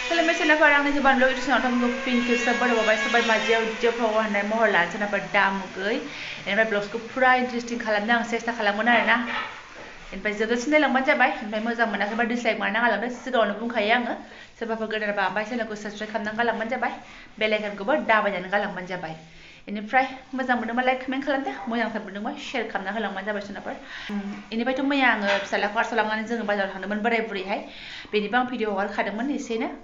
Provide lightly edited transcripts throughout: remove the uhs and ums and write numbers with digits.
Kalau misalnya orang ni cuba lo itu senang tamu pin ke sebar bawa sebar majau jauh perawan dan mohon lan sana berdam gay. Ini blog ku pura interesting kalam nang sesta kalam mana na. Ini jadi sini lang macam baik. Ini macam mana sebar dislike mana kalam dah sesuatu orang pun kaya ang. Sebab pergi dari bawah sana ku subscribe kalam nang kalam macam baik. Belakan ku berda bajan kalam macam baik. Ini fry macam mana like comment kalam dah. Mau yang saya berdua share kalam nang kalam macam baik sana per. Ini baik tu mau yang salah kuar solangan jeng bajar hang demen berai berai hai. Bini bang video awal kadang mana sih na.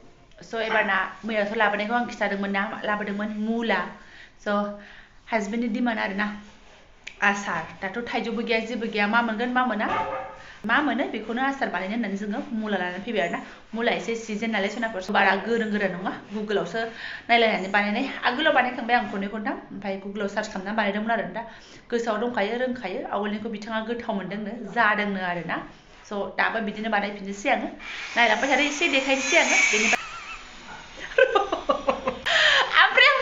So ebarna मैया तो लाबने को अंकिता दंगमन ना लाबदंगमन मुला so husband di mana ada na asar tato थाइजौ बो गैया जेबो गैया मा मोनगोन मा मोना बेखौनो आसार बानायनो होननानै जोङो मुला लानानै फैबाय आरोना मुला एसे सिजन नालाय सोनाफोर बारा गोरा नङा गुगोलावसो नायलायनानै बानायनाय आगोलाव बानायखांबाय आं खननै खनथाम ओमफ्राय गुगोलाव सार्च खालामनानै बानायदोंमोन आरो दा गोसोआव दंखायो रोंखायो आवलनिखौ बिथाङा गोथाव मोनदोंनो जादोंनो आरोना so दाबो बिदिनो बानायफिननोसै आङो नायलांबाय थादो एसे देखायनोसै आङो बेनिफ्राय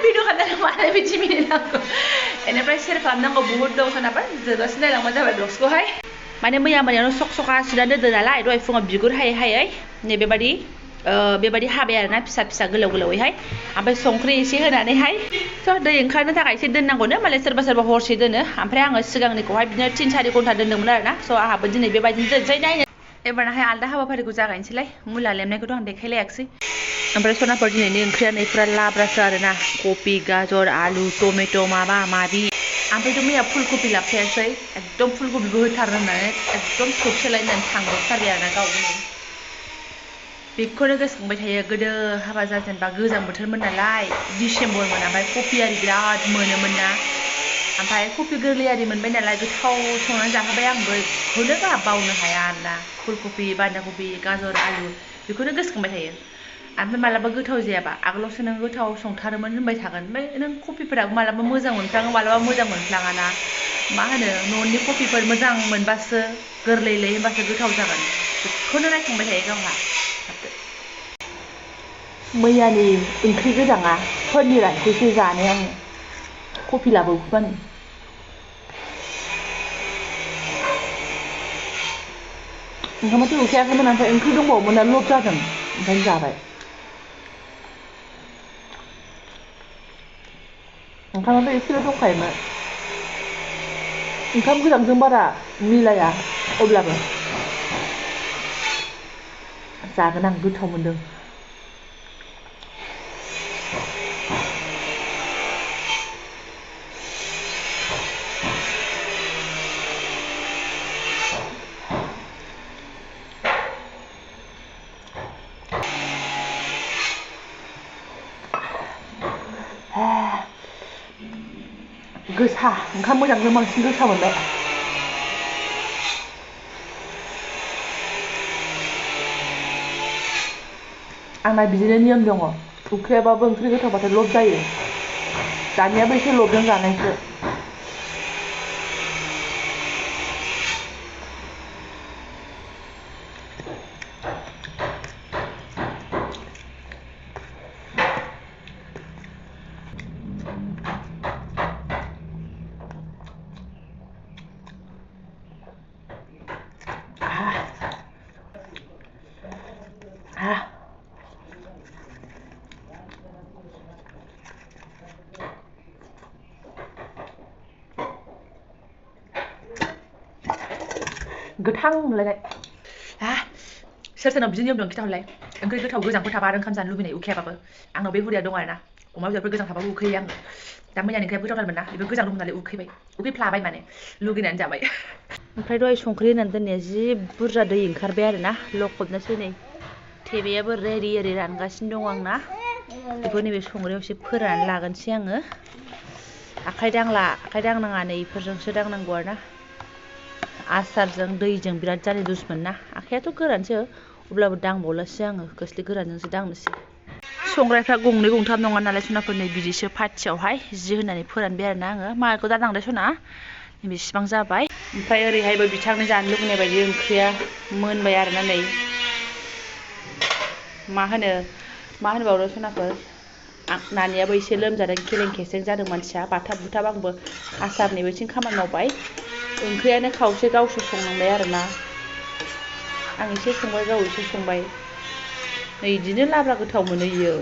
video kan dalam mana biji mini aku. Ini pressure kan nang buhut dong sana apa? Jelas ni lang macam blogs ko hai. Mana maya sok sudah ada dalam itu iPhone bigur hai. Ni bebadi habe arena pisa gelau hai. Ampai songkri isi henane hai. So ada yang kan tak isi dan nanggo na malah serba horse dan na. Ampai ang segang ni ko hai bina cin cari kontak dan nang na. So aha bejini bebadi jai nai. Ebarna hai alda hawa pari guza gain silai. Mula lemne ko dong dekhai aksi. ओमफ्राय सनाफोर दिनैनि ओंख्रिया नैफ्रा लाब्रासो आरोना कपि गाजर आलु tomato' माबा माबि ओमफ्रायथ' मैया फुलकपि लाबोफायासै एकदम फुलकपिबो होथारनो होननानै एकदम सौखोलायनानै थांब्रबथारबाय आरोना गावनो बेखौनो गोसोखांबाय थायो गोदो हाबा जाजेनबा गोजां बोथोरमोन नालाय डिसेम्बरमोन ओमफ्राय कपि आरि बिराद मोनोमोन ना ओमफ्राय कपि गोरलै आरि मोनबाय नालाय गोथाव संनानै जाहोबाय आंबो बेखौनो गाहा बावनो हाया आरोना फुलकपि बान्दा कपि गाजर आलु बेखौनो गोसोखांबाय थायो ओमफ्राय मालाबा गोथाव जायाबा आगोलावसो नों गोथाव संथारोमोन होनबाय थागोन ओमफ्राय नों कपिफोराबो मालाबा मोजां मोनफ्लाङो मालाबा मोजां मोनफ्लाङाना मा होनो न'नि कपिफोर मोजां मोनबासो गोरलैलै होनबासो गोथाव जागोन बेखौनो नायखांबाय थायो गावहा मैयानि ओंख्रि गोजाङा पनिराखौसो जानो आङो कपि लाबोबानो ओंखामाथ' उखैयाखैमोन ओमफ्राय ओंख्रि दंबावोमोन ना लब जादों ओंखायनो जाबाय ओंखामाथ' एसेल' दंखायोमोन ओंखाम गोजांजों बारा मिलाया अब्लाबो जागोन आं गोथाव मोनदों गोसा ओंखाम मोजांजों बांसिन गोसा मोनबाय आंना बिदिनो नियम दङ उखैयाबाबो ओंख्रि गोथावबाथाय लब जायो दानियाबो एसे लबजों जानायसो गोथां मोनलायनाय सोर बिदि नियम दं खिथाहरलाय ओंख्रि गोथाव गोजांफोर थाबा आरो ओंखाम जानो लुबैनाय उखैयाबाबो आंनाव बे हुदाया दं आरोना अमा बेदरफोर गोजां थाबाबो उखैयो आङो दा मैयानि ओंख्रिया गोथावथारमोन ना बेबो गोजां दंमोन नालाय उखैफ्लाबाय माने लुगैनानै जाबाय ओमफ्राय दहाय संख्रि होनानै दोननाया जि बुरजा दै ओंखारबाय आरोना लखबनोसै नै थेबायाबो रेडि रानगासिनो दं आंना बेखौ नैबे संग्रायाव एसे फोराननानै लागोनसै आङो आखाइ दांनाङा नै इफोरजोंसो दांनांगौ आरोना आसारजों दैजों बिराद जानो दुसमोन ना आखायाथ' गोरानसो अब्लाबो दांबावलासै आङो खोस्लि गोरानजोंसो दांनोसै संग्रायफ्रा गंनै गंथाम नङा नालाय सनाफोरनि बिदिसो पाथियावहाय जि होनानै फोरानबाय आरोना आङो माखौ दादांलाय सना बेसेबां जाबाय ओमफ्राय ओरैहायबो बिथांनि जानो लुबैनाय बायदि ओंख्रिया मोनबाय आरोना नै मा होनबावनो सनाफोर नानियाबो एसे लोमजादों खेलें खेसें जादों मानसिया बाथाब बुथाब आंबो आसारनि बिथिं खामानि मावबाय ओंख्रियानो खावसे गावसो संनांबाय आरोना आं एसे संबाय गाव एसे संबाय नै इदिनो लाब्रा गोथाव मोनो इयो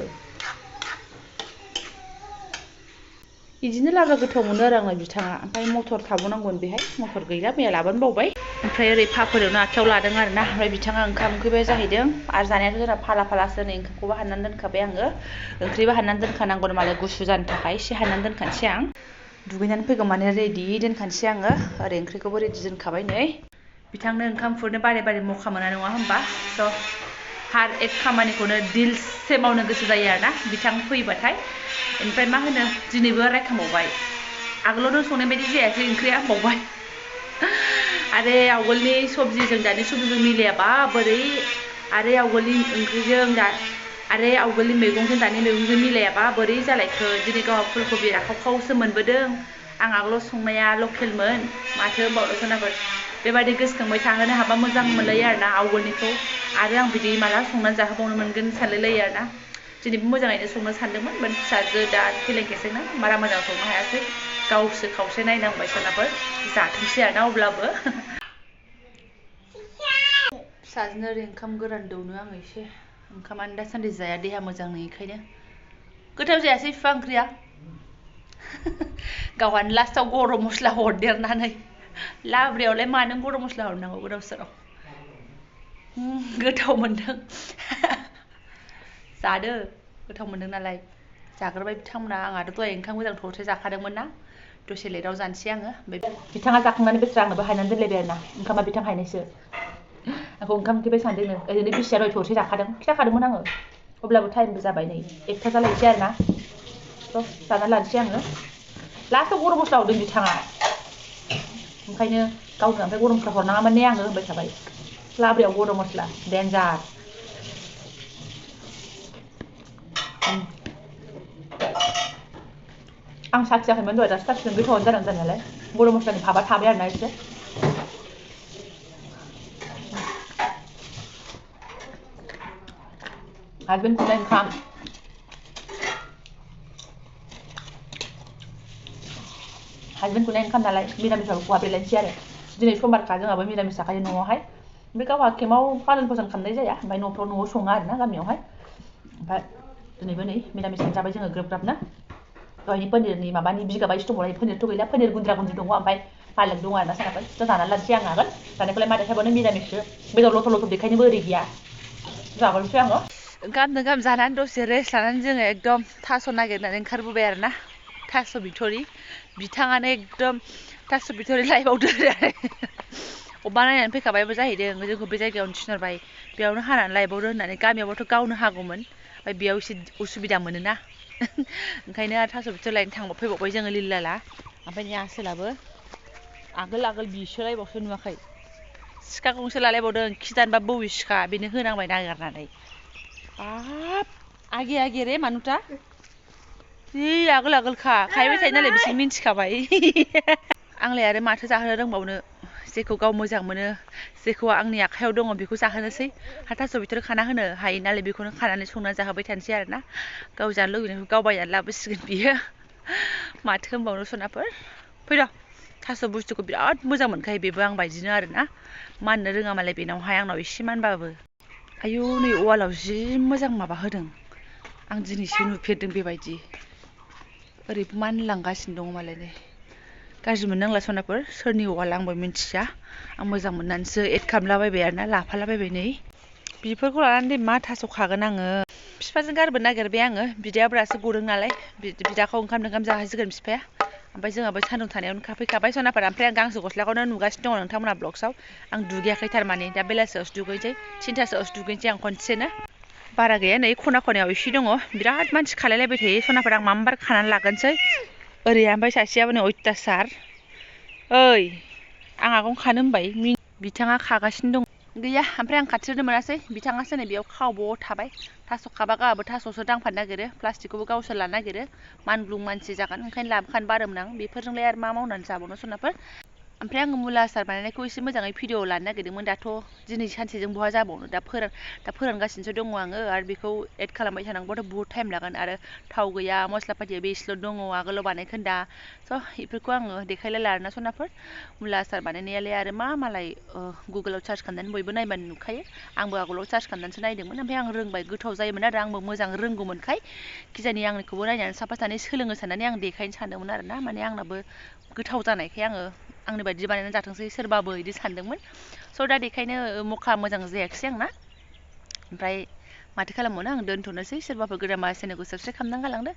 इदिनो लाब्रा गोथाव मोनो आरो आंना बिथाङा ओमफ्राय मटर थाबावनांगोन बेहाय मटर गैला मैया लाबानो बावबाय ओमफ्राय ओरै पापड़आवनो आखायाव लादों आरोना ओमफ्राय बिथाङा ओंखाम उखैबाय जाहैदों आरो जानायाथ' जोंना फाला फालासो नै ओंखामखौबो हाननानै दोनखाबाय आङो ओंख्रिबो हाननानै दोनखानांगौ मालाय गुसु जानो थाखाय एसे हाननानै दोनखानोसै आं दुगैनानै फैगौ माने रेडि दोनखानोसै आङो ओरै ओंख्रिखौबो रेडि दोनखाबाय नै बिथांनो ओंखाम खुरनो बारे बारे मखा मोना नङा होमबा स' हार एक खामानिखौनो दिलसे मावनो गोसो जायो आरोना बिथां फैबाथाय ओमफ्राय मा होनो दिनैबो रायखांबावबाय आगोलावनो संनाय बायदि जायाखै ओंख्रिया होनबावबाय आरो आवगोलनि सबजिजों दानि सबजिजों मिलायाबा बोरै आरो आवगोलनि ओंख्रिजों आरो आवगोलनि मैगंजों दानि मैगंजों मिलायाबा बोरै जालायखो दिनै गावहा फुलकबि राखावखावसो मोनबोदों आं आगोलाव संनाया लकेलमोन माथो होनबावनो सोनाफोर बेबायदि गोसोखांबाय थाहोनो हाबा मोजां मोनलायो आरोना आवगोलनिखौ आरो आं बिदि माला संनानै जाहोबावनो मोनगोन सानलायलायो आरोना दिनैबो मोजाङैनो संनो सानदोंमोन फिसाजो दा थैलायखेसैना बारा मोजां संनो हायासै गावसो खावसे नायनांबाय सोनाफोर जाथोंसै आरोना अब्लाबो फिसाजोनो ओरै ओंखाम गोरान दौनो आङो एसे ओंखामानो दासान्दि जाया देहा मोजां नङिखायनो गोथाव जायासै बिफा ओंख्रिया गावहानो लास्टाव गरम मस्ला हरदेरनानै लाब्रायावलाय मानो गरम मस्ला हरनांगौ गोदाव सोराव गोथाव मोनदों जादो गोथाव मोनदों नालाय जाग्रोबाय बिथांमोना आंहाथ' दहाय ओंखाम गोजां थरसे जाखादोंमोन ना दसे लेटआव जानोसै आङो बिथाङा जाखांनानै बेस्रा आंनोबो हायनानै दोनलायबाय आरोना ओंखामा बिथां हायनायसो आंखौ ओंखाम उखैबाय सानदोंनो ओरैनो बिसिया दहाय थरसे जाखादों खिथाखादोंमोन आङो अब्लाबो टाइमबो जाबाय नै 1ता जालायसै आरोना थ' जानानै लानोसै आङो लास्टाव गरम मस्ला हरदों बिथाङा ओंखायनो गावनो ओमफ्राय गरम मस्ला हरनाङा माने आङो होनबाय थाबाय लाब्रायाव गरम मस्ला देन्जार आं साखियाखैमोन दहाय दासो साखिदों गोथावानो जादों जानायालाय गरम मस्लानि भाबा थाबाय आरोना एसे हासबेन्डखौलाय ओंखाम नालाय मिरामिसाबो खहाबलायलायनोसै आरो दिनै समबारखा जोंहाबो मिरामिस जाखायो न'आवहाय ओमफ्राय गावहा केमाव पालन पसन खालामनाय जाया ओमफ्राय न'फ्राव न'आव सङा आरोना गामियावहाय ओमफ्राय दिनैबो नै मिरामिसानो जाबाय जोङो ग्रोब ग्राबनो दहायनि पनिरनि माबानि बिगाबायसो दंबावलाय पनिरथ' गैला पनिर गुन्द्रा गुन्द्रि दङ ओमफ्राय पालक दङ आरोना सानाफोर थ' जानानै लानोसै आं आगोल जानायखौलाय माथो थाबावनो मिरामिससो बेदर लथब लथब देखायनोबो ओरै गैया जागोनसै आङो ओंखाम जानानै दसे रेस्ट लानानै जोङो एकदम थास' नागिरनानै ओंखारबोबाय आरोना थास' बिथ'रि बिथाङानो एकदम थास' बिथ'रि लायबावदो अबेबा नायनानै फैखाबायबो जाहैदों जोंखौ बे जायगायावनो थिनहरबाय बेयावनो हानानै लायबावदो होननानै गामियावबाथ' गावनो हागौमोन ओमफ्राय बेयाव एसे उसुबिदा मोनोना ओंखायनो आरो थास' बिथ'रि लायनो फैबावबाय जोङो लिलाला ओमफ्राय नै आसोलाबो आगोल बिसो लायबावसो नुवाखै सिखा गंसे लालायबावदों खि दानबा बौवि सिखा बेनो होनांबाय नागिरनानै बाब आगे रे मानुता जि आगोलखा खायबाय थायो नालाय बिसोर मिन्थिखाबाय आंलाय आरो माथो जाहोनो रोंबावनो जेखौ गाव मोजां मोनो जेखौ आंनि आखायाव दङ बेखौ जाहोनोसै थास' बिथ'रि खाना होनो हायो नालाय बेखौनो खानानै संना जाहोबाय थानोसै आरोना गाव जानो लुगैनायखौ गाव बायनानै लाबोसिगोन बियो माथो होनबावनो सनाफोर फैद' थास' बुस्थुखौ बिराद मोजां मोनखायो बेबो आं बायदिनो आरोना माननो रोङा मालाय बेनावहाय आंनाव एसे मानबाबो आयौ नै वालाव जि मोजां माबा होदों आं दिनैसो नुफेरदों बेबायदि ओरैबो मानलांगासिनो दङ मालाय नै गाज्रि मोननांला सनाफोर सोरनि वाल आंबो मिन्थिया आं मोजां मोननानैसो एड खालामलाबायबाय आरोना लाफालाबायबाय नै बेफोरखौ लानानै मा थास' खागोन आङो बिफाजों गारबोनो नागिरबाय आङो बिदायाबोरासो गदों नालाय बिदाखौ ओंखाम जाहोसिगोन बिफाया ओमफ्राय जोंहाबो सान्दुं थानायावनो फैखाबाय सनाफोर ओमफ्राय आं गांसे गस्लाखौनो नुगासिनो दङ नोंथांमोना ब्लग्सआव आं दुगैयाखै थारमाने दा बेलासियावसो दुगैनोसै 3तासोआवसो दुगैनोसै आं खनसेनो बारा गैया नै खनायाव एसे दङ बिराद मानसि खालायलायबाय थायो सनाफोर आं मामबार खानानै लागोनसै ओरै ओमफ्राय सासेयाबो नै अयथासार ओइ आं आगन खानो होनबाय बिथाङा खागासिनो दं गैया ओमफ्राय आं खाथिरनो मोनासै बिथाङासो नै बेयाव खावब'आव थाबाय थास' खाबा गाहाबो थास'सो दांफानो नागिरो प्लास्टिकखौबो गावसोर लानो नागिरो मानग्लुं मानसि जागोन ओंखायनो लाबोखानो बारोमोन आं बेफोरजोंलाय आरो मा मावनानै जाबावनो सनाफोर ओमफ्राय आङो मुला आसार बानायनायखौ एसे मोजाङै भिडिअ लानो नागिरदोंमोन दाथ' दिनै सानसेजों बहा जाबावनो दा फोरानगासिनोसो दङ आङो आरो बेखौ एड खालामबाय थानांगौआथ' बहुत टाइम लागोन आरो थाव गैया मस्ला पातिया बेसेल' दङ आगोलाव बानायखोन्दा स' बेफोरखौ आङो देखायलायला आरोना सनाफोर मुला आसार बानायनायालाय आरो मालाय गुगोलाव सार्च खालामनानै बयबो नायबानो नुखायो आंबो आगोलाव सार्च खालामनानैसो नायदोंमोन ओमफ्राय आं रोंबाय गोथाव जायोमोन आरो आंबो मोजां रोंगौमोनखाय किजानि आंनिखौबो नायनानै साफा सानै सोलोंनो साननानै आं देखायनो सानदोंमोन आरोना माने आंनाबो गोथाव जानायखाय आङो आंनि बायदि बानायनानै जाथोंसै सोरबाबो बिदि सानदोंमोन स' दा बेखायनो मखा मोजां जायाखिसै आंना ओमफ्राय माथो खालामबावनो आं दोनथ'नोसै सोरबाफोर गोदान चेनेलखौ साबस्क्राइब खालामनानै गालांदो